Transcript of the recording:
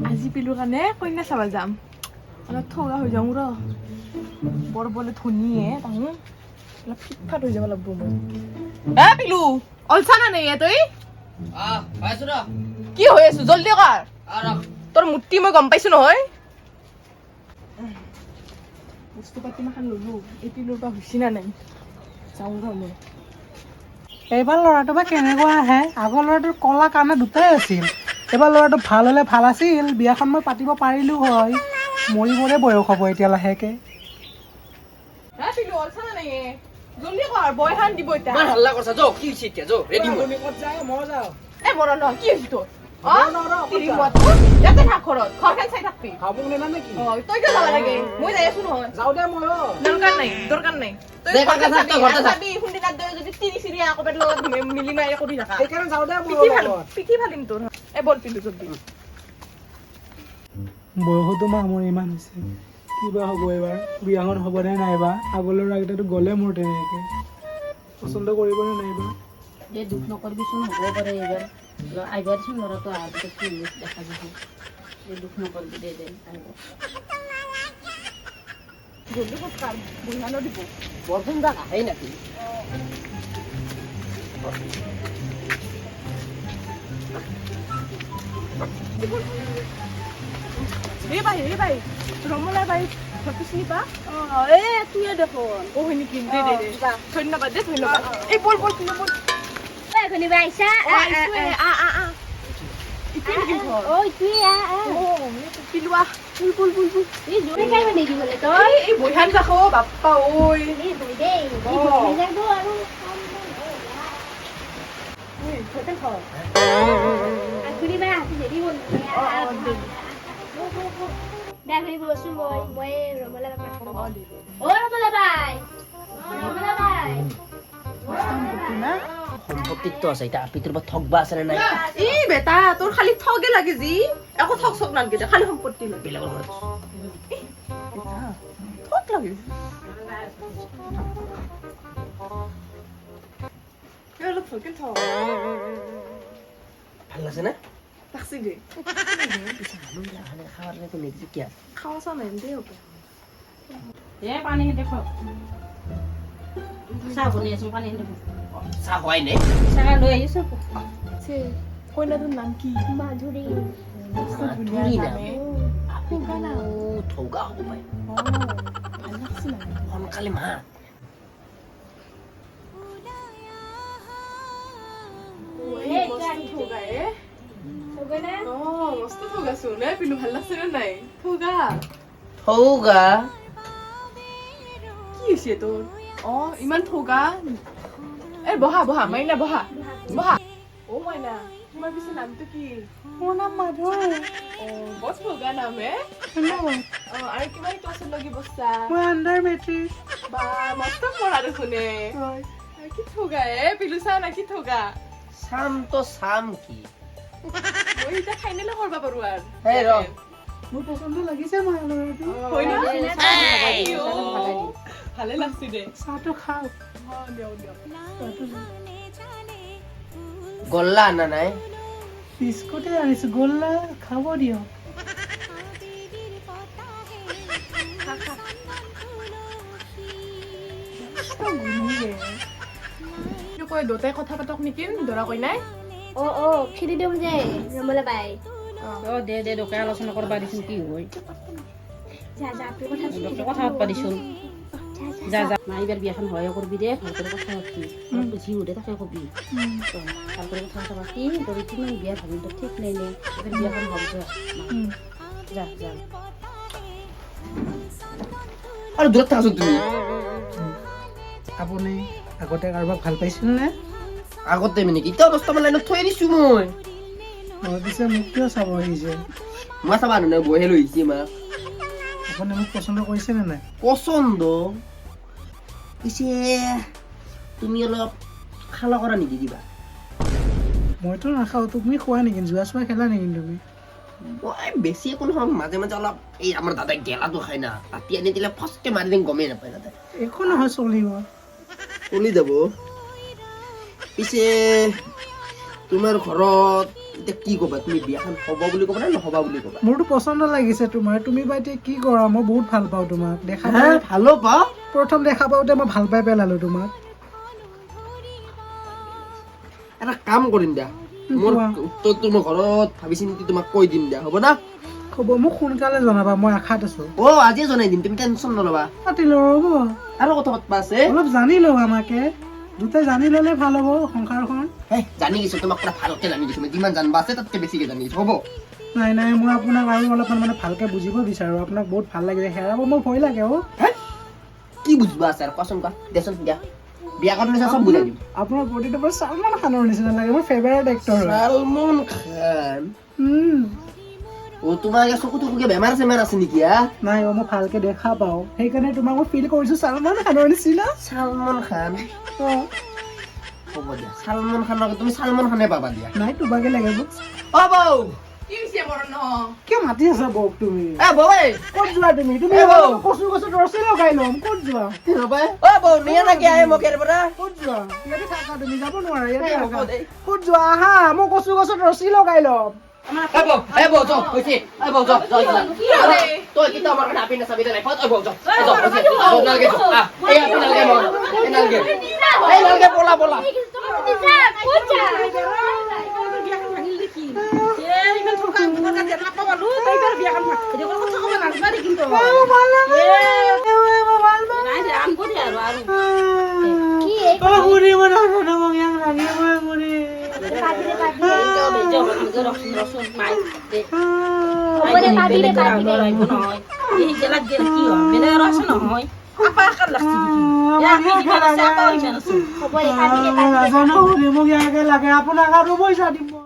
আজি পিলুৰ কাৰণে কইনা চাব যাম। অলপ ঠগা হৈ যাওঁ ৰ। বৰ বোলে ধনীয়ে তাহোঁ অলপ ফিট ফাট হৈ যাব লাগব মই। এ পিলু, অলছা না নাই তই? পাইছো ৰ। কি হৈ আছো? জল্দি কৰ। ৰ। তোৰ মূৰ্তি মই গম পাইছো নহয়। বস্তু পাতি মাখান ললো। এই পিলুৰ পৰা হৈছে না নাই, যাওঁ ৰ মই। এইবাৰ ল'ৰাটো বা কেনেকুৱা আহে। আগৰ ল'ৰাটোৰ কলা কাণা দুটাই আছিল। এইবাৰ ল'ৰাটো ভাল হ'লে ভাল আছিল, বিয়াখন মই পাতিব পাৰিলোঁ হয়। মৰিবৰে বয়স হ'ব এতিয়া লাহেকে। হে পিলু, অলছা না নাই? জল্দি কৰ, বয়খান দিব এতিয়া। ইমান হাল্লা কৰছা, যো। কি হৈছে এতিয়া? যো, ৰেডি মই। ক'ত যায়? মই যাওঁ। এ মৰ নহয়, কি হৈছে তোৰ? অ তিৰি মোৱাটো, ইয়াতে থাক ঘৰত, ঘৰখন চাই থাকবি। ভাবুক নেনা নেকি? অ, তই কিয় যাব লাগে? মই যাই আছো নহয়। যাওঁ দে ময়ো। দৰকাৰ নাই, দৰকাৰ নাই। তই দে, ঘৰতে কাকা থাক, চাবি, তই ঘৰতে থাক। চাবি। কোনদিনা তই যদি তিৰি চিৰি আকৌ পেট লগত মিলি মাৰি কৰি থাকা। সেইকাৰণে যাওঁ দে। পিঠি ফালিম, পিঠি ফালিম তোৰ। এ বল পিন্ধো, জলদি। বয়সতো মা মোৰ ইমান হৈছে, কিবা হ'ব এইবাৰ? বিয়াখন হ'বনে নাইবা? আগৰ ল'ৰাকেইটাতো গ'লে মোৰ তেনেকে পচন্দ কৰিবনে নাইবা? দে, দুখ নকৰিবিচোন, হ'ব পাৰে এইবাৰ। আহিব দেচোন ল'ৰাটো, অহাৰ পিছত কি হয় দেখা যাব। দে, দুখ নকৰিবি, দে দে, আহিব। জলদি ক'ত কাৰ বহিয়ানো দিব। বৰষুণ যাক আহেই নাকি? এই বাই, এই বাই, ৰমলা বাই ঘৰটো চিনি পা? অঁ, এই তুৱে দেখোন। অ, হয় নেকি? দে দে দে, ধন্যবাদ দে, ধন্যবাদ। এই বল বল, পিলো বল। ঐ শুনিবা, আহিছা? অ, আহিছোৱে। আ আ আ, ইটোৱে নেকি ঘৰ? অ, ইটোৱে, আহ আহ। অ, এই পিলোৱা, ফুল ফুল ফুল ফুল। এই জোৰে খাই নেকি বোলে তই? এই বৈহান যাক বাপ্পা ঐ। এই বৈ দেই, এই বৈ যাব আৰু। ঘৰতে ঘৰ। শুনিবা, হাতী দেৰি হ'ল। অ অ, দে। দে শুনিব, বসো। মই ৰমলা বাই। অ, দে দে। অ ৰমলা বাই, ৰমলা বাই। সম্পত্তিতো আছে, এতিয়া আপিটোৰ পৰা ঠগবা আছে নে নাই? এই বেটা, তোৰ খালি ঠগে লাগে যি। একো ঠগ চগ নালাগে দে, খালি সম্পত্তি লাগে। বেলেগৰ ঘৰত। বেটা, ঠগ লাগে। এই অলপ ভালকে থ। ভাল লাগছে না? লাগছি দে। পিছে মানুহবিলাক সেনেকে খাৱাৰ একো নিদিছে কিয়? খাৱা চোৱা নাই দেই হ'ব। দে, পানী দেখক। চাহ বনাই আছো, পানী দেখোন। চাহ হোৱাই নাই। চাহ লৈ আহিছো। কইনাটোৰ নাম কি? মাধুৰী। মাধুৰী নাম। ঠগা নাম। ঠগা হ'ব পাৰে। অ, ভাল লাগছি না? সোনকালে মাত। এই মস্ত ঠগা এ। ঠগা না? অ, মস্ত ঠগাচোন। এ পিলু, ভাল লাগছে নে নাই? ঠগা। ঠগা। কি হৈছে তোৰ? অ, ইমান ঠগা। এ বহা বহা মাইনা, বহা বহা। অ মাইনা, তোমাৰ পিছে নামটো কি? মোৰ নাম মাধুৰী। অ, বৰ ঠগা নাম হে। ধন্যবাদ। অ, আৰু কিমান ক্লাছত লাগি বসছা? মই আণ্ডাৰ মেট্ৰিক। বা, মস্ত পঢ়া দেখোন এ। হয়। কি ঠগা এ পিলু, চা না কি ঠগা। চাম তো চাম কি? মই এতিয়া ফাইনেলে কৰিব পাৰো আৰু। হেই ৰ। মোৰ পচন্দ লাগিছে মা ল'ৰাটো। হয় না? অ, ভালে লাগছি দে। চাহটো খাওক। অ, দিয়ক দিয়ক। চাহটো। গল্লা আনা নাই? বিস্কুটে আনিছো, গোল্লা খাব দিয়ক। খা খা। কয়, দেউতাই কথা পাতক নেকি দৰা কইনাই? অ অ, খেদি দিম যে ৰমলা বাই। অ, দে দে, দোকান আলোচনা কৰবা দিছোন, কি হয়। যা যা, আপনি কথা। ডক্টৰ কথা পাতবা দিছোন। যা যা মা, এইবাৰ বিয়াখন সহায় কৰবি দে। ভাল কৰি কথা পাতবি, অলপ যি সোধে তাকে কবি। অ, ভাল কৰি কথা কথা পাতি তোৰ কিমান বিয়া ভাবিম তোৰ ঠিক নাই নে। এইবাৰ বিয়াখন হওক, যা মা। যা যা। আৰু দূৰত থাকাচোন তুমি। আপুনি আগতে কাৰোবাক ভাল পাইছিলনে? আগতে মানে কি, এতিয়া দহটামান লাইনত থৈ দিছো মই। অ, পিছে মোক কিয় চাব আহিছে? মই চাবা নহয়, বহে লৈ আহিছে মাক। আপুনি মোক পচন্দ কৰিছেনে নাই? পচন্দ পিছে তুমি অলপ খালা কৰা নেকি কিবা? মইতো নাখাওঁ, তুমি খোৱা নেকি? যোৱা চোৱা খেলা নেকি তুমি? মই বেছি একো নাখাওঁ, মাজে মাজে অলপ। এই আমাৰ দাদাই গেলাটো খায় না, ৰাতি আনি দিলে ফচকে মাৰি দিম, গমেই নাপায় দাদাই। একো নহয়, চলিব। চলি যাব। পিছে তোমাৰ ঘৰত এতিয়া কি ক'বা তুমি? বিয়াখন হ'ব বুলি ক'বা নে নহ'বা বুলি ক'বা? মোৰতো পচন্দ লাগিছে তোমাৰ। তুমি বা এতিয়া কি কৰা, মই বহুত ভাল পাওঁ তোমাক দেখা হা, পাই। ভালো পাওঁ? প্ৰথম দেখা পাওঁতে মই ভাল পাই পেলালো তোমাক। এটা কাম কৰিম দিয়া, মোৰ কোৱা। উত্তৰটো মই ঘৰত ভাবি চিন্তি তোমাক কৈ দিম দিয়া, হ'ব না? হ'ব, মোক সোনকালে জনাবা, মই আশাত আছো। অ, আজিয়ে জনাই দিম, তুমি টেনচন নল'বা। পাতিলো ৰ'ব। আৰু কথা পাতবা আছে। অলপ জানি লওঁ, আমাকে দুটাই জানি ল'লে ভাল হ'ব সংসাৰখন। হেই, জানি গৈছো, তোমাক পুৰা ভালকে জানি গৈছো মই। যিমান জানবা আছে তাতকে বেছিকে জানি গৈছো, হ'ব। নাই নাই, মই আপোনাক আৰু অলপমান মানে ভালকে বুজিব বিচাৰো। আপোনাক বহুত ভাল লাগিছে, হেৰাব মোৰ ভয় লাগে অ'। হে, কি বুজিবা আছে আৰু? কোৱাচোন, কোৱা দেচোন। দিয়া, বিয়া কৰাৰ নিচিনা চব বুজাই দিম। আপোনাৰ বডিটো বৰ ছলমান খানৰ নিচিনা লাগে, মোৰ ফেভাৰেট এক্টৰ হয়। চালমান খান? উম। অ, তোমাৰ ইয়াৰ চকু টকু কিবা বেমাৰ চেমাৰ আছে নেকি, হা? নাই অ', মই ভালকে দেখা পাওঁ, সেইকাৰণে তোমাক মই ফিল কৰিছো ছলমান খানৰ নিচিনা। চালমান খান? অ। হ'ব দিয়া, চালমান খানক তুমি চালমান খানে পাবা দিয়া। নাই, তোমাকে লাগে মোক। অ বৌ। কি হৈছে বৰণ? কিয় মাতি আছা বৌক তুমি? এ বৌ, এই। ক'ত যোৱা তুমি? তুমি এ বৌ। কচু গছত ৰছী লগাই ল'ম, ক'ত যোৱা? ৰ'বা, অ বৌ, নিয়া নাকি আহে মোক ইয়াৰ পৰা। ক'ত যোৱা? ইয়াতে থাকা, তুমি যাব নোৱাৰা, ইয়াতে এই, হ'ব থাকা। দে। ক'ত যোৱা? আহা, মই কচু গছত ৰছী লগাই ল'ম। এ বৌ, এ বৌ, যাওঁ, হৈছে। এ বৌ, যাওঁ, যাওঁ, যাওঁ। তই কিন্তু আমাৰ কাৰণে আপি নাচাবি দে লাইফত। ঐ বৌ, যাওঁ, এ যাওঁ, হৈছে। যাওঁ, নালাগে, যাওঁ। আহ, এই আপি নালাগে মোক। এই নালাগে, এই নালাগে, ব'লা ব'লা। বিয়াখন ভাঙিল দেখি। এ ইমান থকা থকা যে নাপালো, তই এইবাৰ বিয়াখন এতিয়া কথা ক'ব নাজানিবা দে কিন্তু। নাই দে, আনব দে আৰু আৰু। কি? অ খুৰী, মই নাজানো, মোক ইয়াক লাগিবই খুৰী। ৰচোন ৰচোন, মাই দে। হ'ব দে, পাবি দে, পাবি দে। আহিব নহয়, এই গেলাক গেল কি হয়, বেলেগ আৰু আছে নহয়। আপা একাল লাগছি দেখি। এ আপি যিমান আছে, আপাও সিমান আছে। হ'ব দে, পাবি দে, পাবি দে। নাজানো খুৰী, মোক ইয়াকে লাগে। আপোনাক আৰু পইচা দিম মই।